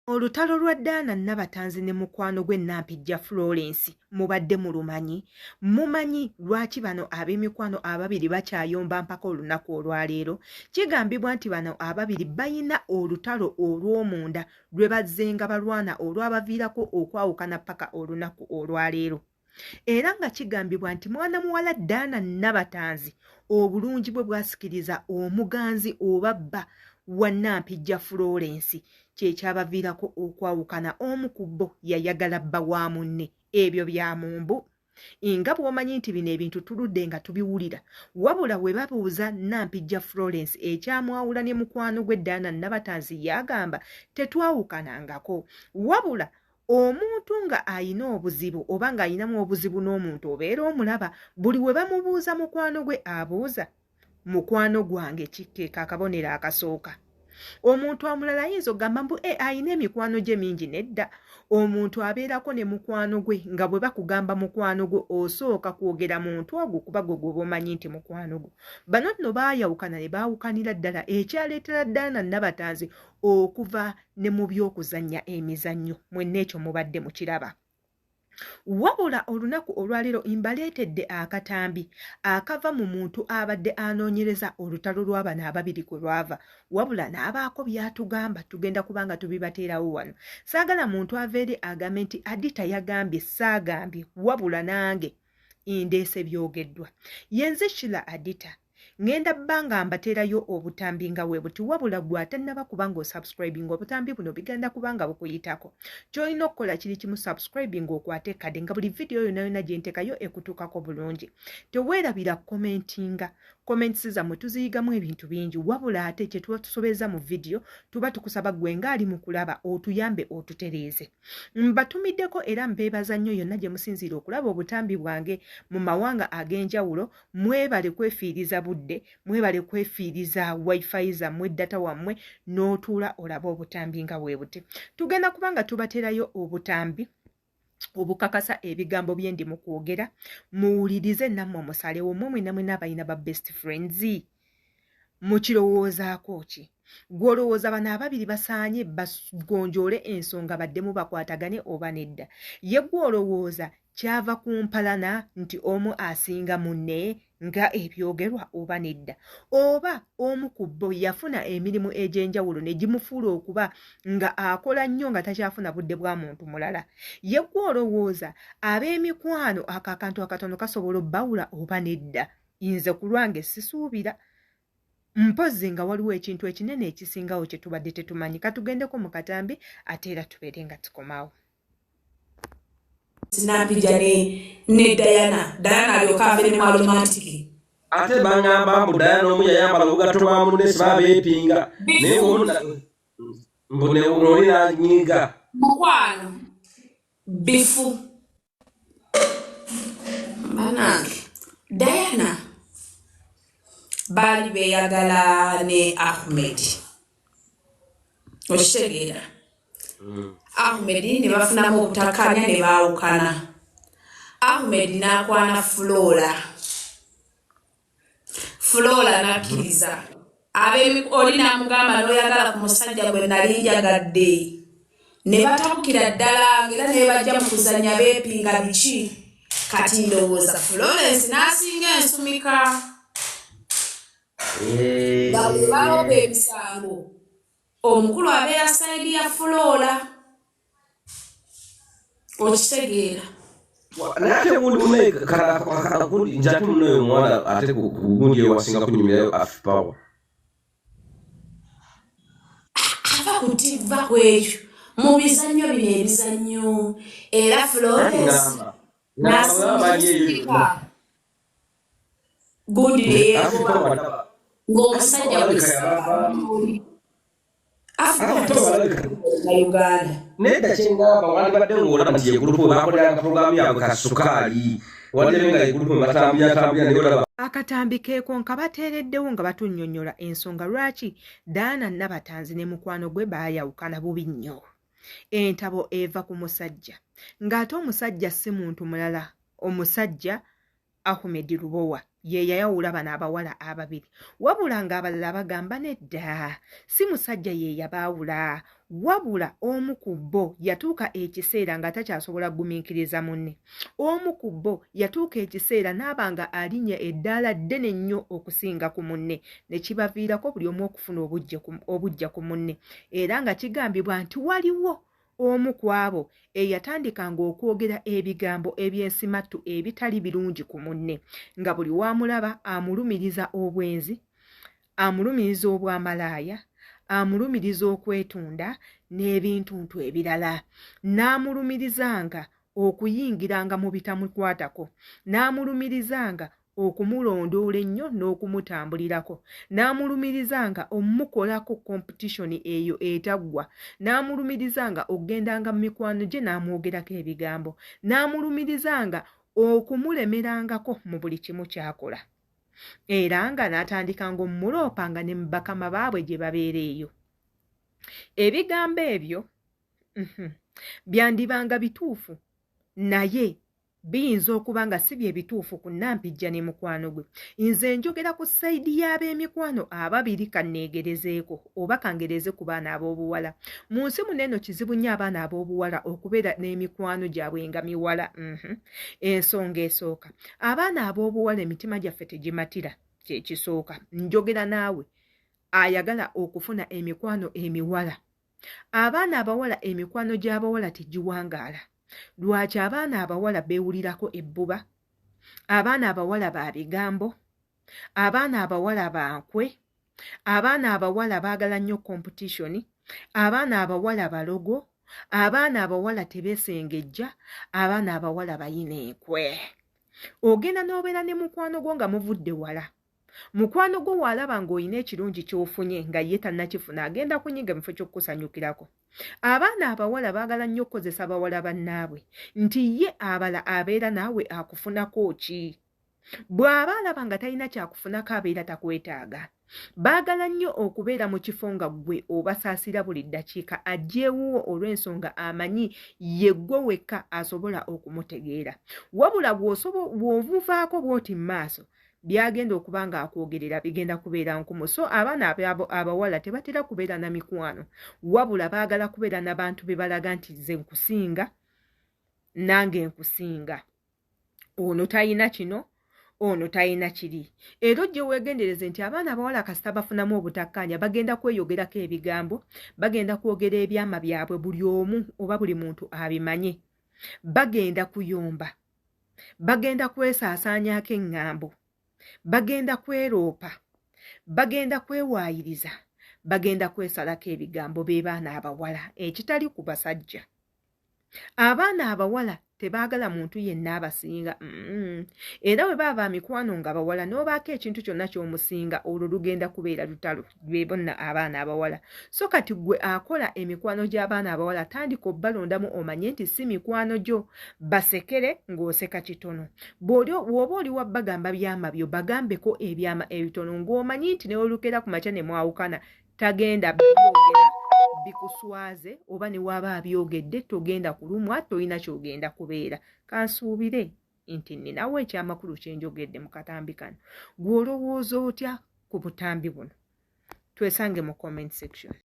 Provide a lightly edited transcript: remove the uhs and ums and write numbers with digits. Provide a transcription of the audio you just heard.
Olutalo lwa Diana Nabatanzi ne mukwano gwe Nampijja Florence mubadde mulumanyi? Mumanyi lwaki bano ab'emikwano ababiri bakyayomba mpaka olunaku olwaleero? Kigambibwa nti bano ababiri bayina olutalo olw'omunda lwe bazzenga balwana olwabaviirako okwawukana paka olunaku olwaleero. Era nga kigambibwa nti mwana muwala Diana Nabatanzi obulungi bwe bwasikiriza omuganzi oba bba wa Nampijja Florence kye kyabaviirako okwawukana. Omu ku bo yayagala bba wa munne. Ebyo bya mumbu. Nga bw'omanyi nti bino ebintu tuludde nga tubiwulira, wabula we babuuza Nampijja Florence ekyamwawula ne mukwano gwe Diana Nabatanzi, yagamba tetwawukanangako, wabula omuntu nga ayina obuzibu oba ng'ayinamu obuzibu n'omuntu obeera omulaba, buli we bamubuuza mukwano gwe abuuza mukwano gwange kikeeka akabonero akasooka. Omuntu omulala ayinza okugamba mbu ayina emikwano gye mingi. Nedda, omuntu abeerako ne mukwano gwe, nga bwe bakugamba mukwano gwe osooka kwogera muntu ogwo kuba gwe gwe omanyi nti mukwano gwo. Bano nno baayawukana ne baawukanira ddala, ekyaleetera Diana Nabatanzi okuva ne mu by'okuzannya emizannyo. Mwenna ekyo mubadde mukiraba. Wabula olunaku olwaleero mbaleetedde akatambi akava mu muntu abadde anoonyereza olutalo lw'abano ababiri kwe lwava, wabula n'abaako by'atugamba. Tugenda kubanga tubibateerawo wano. Saagala muntu ava eri agambe nti Adita yagambye, saagambye, wabula nange ndeese byogeddwa. Yenze Shila Adita, ŋŋenda bba nga mbateerayo obutambi nga we buti. Wabula gwe atannaba kubanga osubscribing, obutambi buno bigenda kubanga bukuyitako. Ky'olina okukola kiri kimu, subscribing, okwate kadde nga buli vidiyo yonna yonna gye nteekayo ekutuukako bulungi. Teweerabira commentinga, comments zammwe tuziyigamu ebintu bingi. Wabula ate kye tuba tusobeza mu vidiyo, tuba tukusaba gwe ng'ali mu kulaba otuyambe otutereeze. Mbatumiddeko era mbeebaza nnyo yonna gye musinziira okulaba obutambi bwange mu mawanga ag'enjawulo. Mwebale kwefiiriza budde, mwebale kwefiiriza wifi zammwe, data wammwe, n'otuula olabe obutambi nga bwe buti. Tugenda kubanga tubateerayo obutambi obukakasa ebigambo bye ndi mu kwogera. Muwulirize nammwe musalewo. Mmwe mwenna mwenna abalina ba best friends, mukirowoozaako ki? Gw'olowooza bano ababiri basaanye bagonjoole ensonga baddemu bakwatagane oba nedda? Ye gw'olowooza kyava ku mpalana nti omu asinga munne nga ebyogerwa oba nedda, oba omu ku bo yafuna emirimu egy'enjawulo ne gimufuula okuba nga akola nnyo nga takyafuna budde bwa muntu mulala? Ye gw'olowooza ab'emikwano ako akantu akatono kasobola obbawula oba nedda? Nze ku lwange sisuubira, mpozzi nga waliwo ekintu ekinene ekisingawo kye tubadde tetumanyi. Katugendeko mu katambi ate era tubeere nga tukomawo. Nampijja ne Diana, Diana alyoka ave ne mwa romantic. Ate baŋŋamba mbu Diana omu yayambala obugatto bwa munne, si babeepinga, naye mbu oli nanyiiga. Mukwano, bifu banange. Diana baali beeyagala ne Ahmed, okitegeera? Ahmed ne bafunamu obutakkaanya ne baawukana. Ahmed n'akwana Flora, Flora n'akkiriza. Oli n'amugamba n'oyagala ku musajja gwe nali njagadde, ne batabukira ddala, ng'era ne bajja mu kuzannya beepinga biki. Kati ndowooza Florence n'asinga ensumika nga bwe baloopa emisango, omukulu abeera side ya Flora, okitegeera? Naye ate gundi munaye gundi nze ate munaye omuwala ate ku gundi ewasinga kunyumirayo Afipawa. Ava kutiva ku ekyo mu bizannyo bino ebizannyo, era Florence n'asinga gundi neyeegoba ng'omusajja oli Africa Uganda. Nedda, kyengamba wandibadde ng'olaba nti ye group bakoleranga puroguramu yaabwe kasukaali, wandibadde nga ye group batambulira tambulira, naye olaba. Akatambi keeko nka bateereddewo nga batunnyonnyola ensonga lwaki Diana Nabatanzi ne mukwano gwe baayawukana bubi nnyo. Entabo eva ku musajja, ng'ate omusajja si muntu mulala, omusajja Ahmed Lubowa ye yayawula bano abawala ababiri. Wabula ng'abalala bagamba nedda, si musajja ye yabaawula. Wabula omu ku bo yatuuka ekiseera nga takyasobola kugumiikiriza munne. Omu ku bo yatuuka ekiseera n'aba nga alinnya eddaala ddene nnyo okusinga ku munne, ne kibaviirako buli omu okufuna obuggya ku munne. Era nga kigambibwa nti waliwo omu ku abo eyatandikanga okwogera ebigambo eby'ensimattu ebitali birungi ku munne, nga buli w'amulaba amulumiriza obwenzi, amulumiriza obwamalaaya, amulumiriza okwetunda n'ebintuntu ebirala, n'amulumirizanga okuyingiranga mu bitamukwatako, n'amulumirizanga okumulondoola ennyo n'okumutambulirako, n'amulumirizanga omukolako kompetishoni eyo etaggwa, n'amulumirizanga okugendanga mu mikwano gye n'amwogerako ebigambo, n'amulumirizanga okumulemerangako mu buli kimu ky'akola, era nga n'atandikanga omuloopanga ne mu bakama baabwe gye babeera eyo. Ebigambo ebyo byandibanga bituufu, naye biyinza okuba nga si bye bituufu ku Nampijja ne mukwano gwe. Nze njogera ku sayidi y'ab'emikwano ababiri, kanneegerezeeko oba kangereze ku baana ab'obuwala. Mu nsi muno eno kizibu nnyo abaana ab'obuwala okubeera n'emikwano gyabwe nga miwala. Ensonga esooka, abaana ab'obuwala emitima gyaffe tegimatira, kyekisooka. Njogera naawe ayagala okufuna emikwano emiwala. Abaana abawala emikwano gy'abawala tegiwangaala. Lwaki abaana abawala beewulirako ebbuba? Abaana abawala ba bigambo, abaana abawala ba nkwe, abaana abawala baagala nnyo kompetishoni, abaana abawala balogo, abaana abawala tebeesengejja, abaana abawala bayina enkwe. Ogenda n'obeera ne mukwano gwo nga muvudde wala. Mukwano gwo w'alaba ng'olina ekirungi ky'ofunye nga ye tannakifuna, agenda kunyiga mu kifo ky'okukusanyukirako. Abaana abawala baagala nnyo okukozesa bawala bannaabwe nti ye abala abeera naawe akufunako ki? Bw'aba alaba nga talina kyakufunako abeera takwetaaga. Baagala nnyo okubeera mu kifo nga ggwe obasaasira buli ddakiika aggye ewuwo olw'ensonga amanyi ye ggwe wekka asobola okumutegeera. Wabula bw'omuvaako bw'oti mu maaso, byagenda okuba nga akwogerera bigenda kubeera nkumu. So abaana abawala tebatera kubeera na mikwano, wabula baagala kubeera n'abantu be balaga nti nze nkusinga, nange nkusinga, ono talina kino, ono talina kiri. Era ojje weegendereze nti abaana abawala kasita bafunamu obutakkaanya bagenda kweyogerako ebigambo, bagenda kwogera ebyama byabwe buli omu oba buli muntu abimanye, bagenda kuyomba, bagenda kwesaasaanyaako eŋŋambo, bagenda kweroopa, bagenda kwewaayiriza, bagenda kwesalako ebigambo. Be baana abawala, ekitali ku basajja. Abaana abawala tebaagala muntu yenna abasinga. Era bwe baba mikwano nga bawala n'obaako ekintu kyonna ky'omusinga, olwo lugenda kubeera lutalo. Be bonna abaana abawala. So kati ggwe akola emikwano gy'abaana abawala, tandika obbalondamu, omanye nti si mikwano gyo. Basekere ng'oseka kitono. Bw'oba oli wa bagamba byama byo, bagambeko ebyama ebitono ng'omanyi nti ne olukera ku makya ne mwawukana tagenda byogera bikuswaze, oba ne waaba abyogedde togenda kulumwa, tolina ky'ogenda kubeera. Kansuubire nti nninawo ekyamakulu kye njogedde mu katambi kano. Gw'olowooza otya ku butambi buno? Twesange mu comment section.